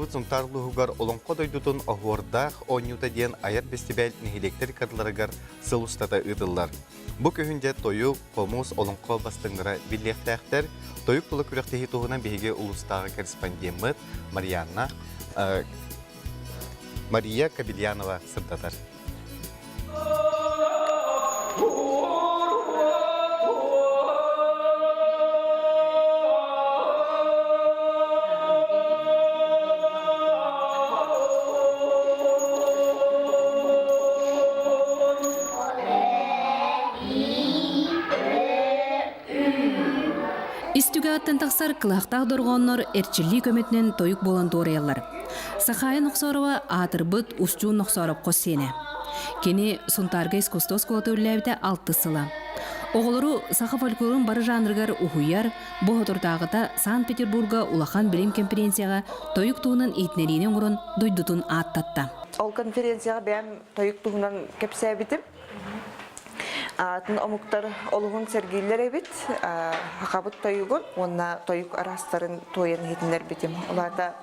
Сунтаар улууһугар Олоҥхо дойдутун оһуордаах оонньуута диэн айар бэстибээл нэһилиэктэр кадрларыгар сыл устата ыытыллар. Бу күһүн дьэ тойук, хомус, олоҥхо бастыҥнара биллиэхтээхтэр. Тойук тула күрэхтэһии туһунан биһиги улуустааҕы корреспондеммыт Марианна Мария Кабельянова сырдатар. Ис түгэҕиттэн тахсар кылаахтаах дорҕооннор эрчиллии көмөтүнэн тойук буолан туорайаллар. Сахаайа Нохсорова аатырбыт Устюн Нохсоров хос сиэнэ. Кини Сунтаарга искусство оскуолата үлэлээбитэ алтыс сыла. Оҕолору саха фольклорун бары жанрыгар уһуйар, бу соторутааҕыта Санкт-Петербурга улахан билим конференцияҕа тойук туһунан иитинэриини оҥорон дойдутун ааттатта. Ол конференцияҕа бэйэм тойук туһунан кэпсээбитим. Атын омуктар олуһун сэргииллэр эбит. Хахабыт тойугун уонна тойук араастарын туойан иһитиннэрбитим. Ол аата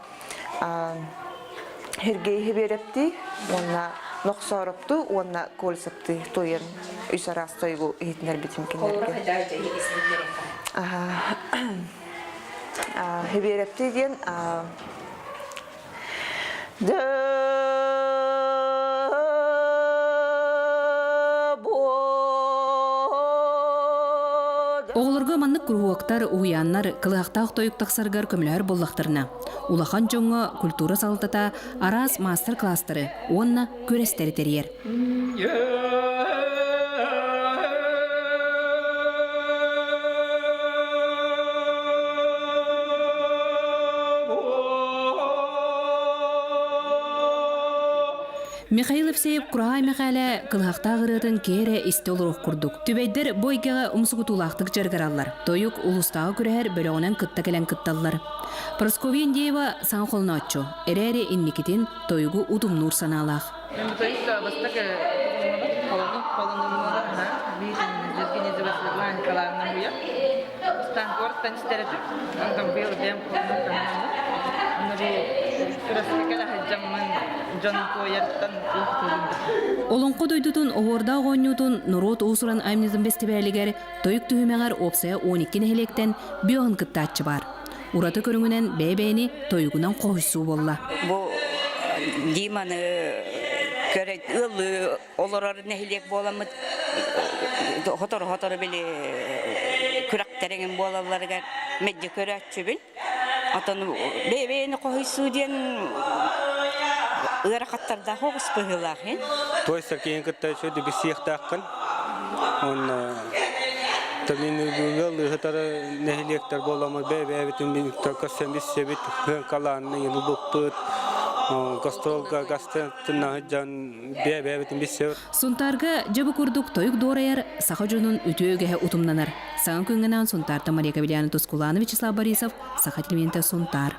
Сергей Хибиэрэптии уонна Нохсоороптуу уонна Кольцевтыы туойан үс араас тойугу иһитиннэрбитим кинилэргэ. Хибиэрэптии диэн Оҕолорго маннык куруһуоктар, уһуйааннар кылыһахтаах тойук тахсарыгар көмөлөһөр буоллахтарына, улахан дьоҥҥо культура салалтата араас маастар-кылаастары уонна күрэстэри тэрийэр. Михаил Евсеев Кураһаай Мэхээлэ кылыһахтаах ырыатын киэрэ истэ олоруох курдук. Түбэйдэр бу эйгэҕэ умсугутуулаахтык дьарыгыраллар. Тойук улуустааҕы күрэһэр бөлөҕүнэн кытта кэлэн кытталлар. Прасковья Индеева саҥа холонооччу, эрээри инникитин тойугу утумнуур санаалаах. Бастакы Светлана Николаевна Буя. Станкортан истэретим. Онтон быйыл бэйэм дьон туойартан Олоҥхо дойдутун оһуордаах оонньуутун норуот уус-уран айымньытын бэстибээлигэр тойук түһүмэҕэр уопсайа 12 нэһилиэктэн биоһун кыттааччы баар. Ураты көрүҥүнэн бэйэ-бэйэни тойугунан хоһуйсуу буолла. Бу Диманы көрө ыаллыы олорор нэһилиэк буоламмыт хотору-хотору били күрэхтэриҥин буолалларыгар мэддьи көрөөччүбүн. Отон бэйэ-бэйэни хоһуйсуу диэн ыарахаттардаах оҕус быһыылаах ин. Той сэркиһин кытта үчүгэй билсиэхтээххин. Уонна мин ыал ыһытары нэһилиэктэр буоламмыт бэйэ-бэйэбитин көрсөн билсэбит, кыаҥкалаанны ылбыппыт, гастролга гастынаһыт дьон бэйэ-бэйэбитин билсэбит. Сунтаарга дьэ бу курдук тойук дуорайар саха дьонун үтүө үгэһэ утумнанар. Саҥа күҥҥэ анаан Сунтаартан Мария Кабельяна Тускулаана Вячеслав Борисов, Саха телевидениета Сунтаар.